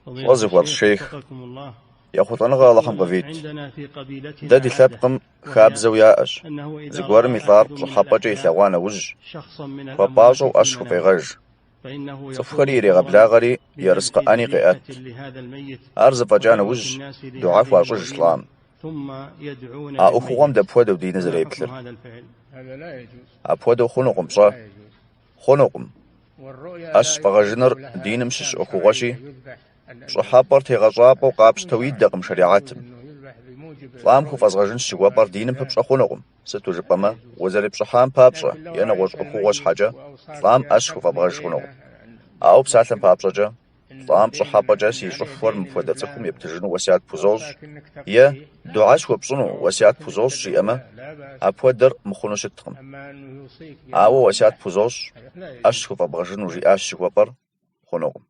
Пщӏэ зыхуэтщӏ шейх, ехъулӏэныгъэ Алыхьым къывит. Дэ ди лъэпкъым хабзэу яӏэщ, зыгуэрым и лӏар пщӏыхьэпӏэкӏэ илъэгъуа нэужь, хуэпӏащӏэу ӏэщ хуфӏегъэж. Цӏыхухэри ирегъэблагъэри, ерыскъы ӏэни къеӏэт. Ар зэфӏэкӏа нэужь, дугьэ хуащӏыж лӏам. А ӏуэхугъуэм дапхуэдэу диныр зэреплъыр? Апхуэдэу хъунукъым пщӏэ. Хъунукъым. ӏэщ фӏэгъэжыныр диным щыщ ӏуэхугъуэщи, пщӏыхьэпӏэр тегъэщӏапӏэу къапщтэу идэкъым шэригьэтым. Лӏам хуфӏэзгъэжынщ жыхуэпӏэр диным пыпщӏэ хъунукъым, сыту жыпӏэмэ, узэрепщӏыхьам папщӏэ е нэгъуэщӏ ӏуэхугъуэ щхьэкӏэ лӏам ӏэщ хуфӏэбгъэж хъунукъым. Ауэ псалъэм папщӏэкӏэ, лӏам пщӏыхьэпӏэкӏэ си щӏыхуэр мыпхуэдэ цӏыхум ептыжыну уэсят пхузощӏ е дугьэ схуэпщӏыну уэсят пхузощӏ жиӏэмэ, апхуэдэр мыхъуну щыткъым. Ауэ уэсят пхузощӏ, ӏэщ схуфӏэбгъэжыну жиӏащ жыхуэпӏэр хъунукъым.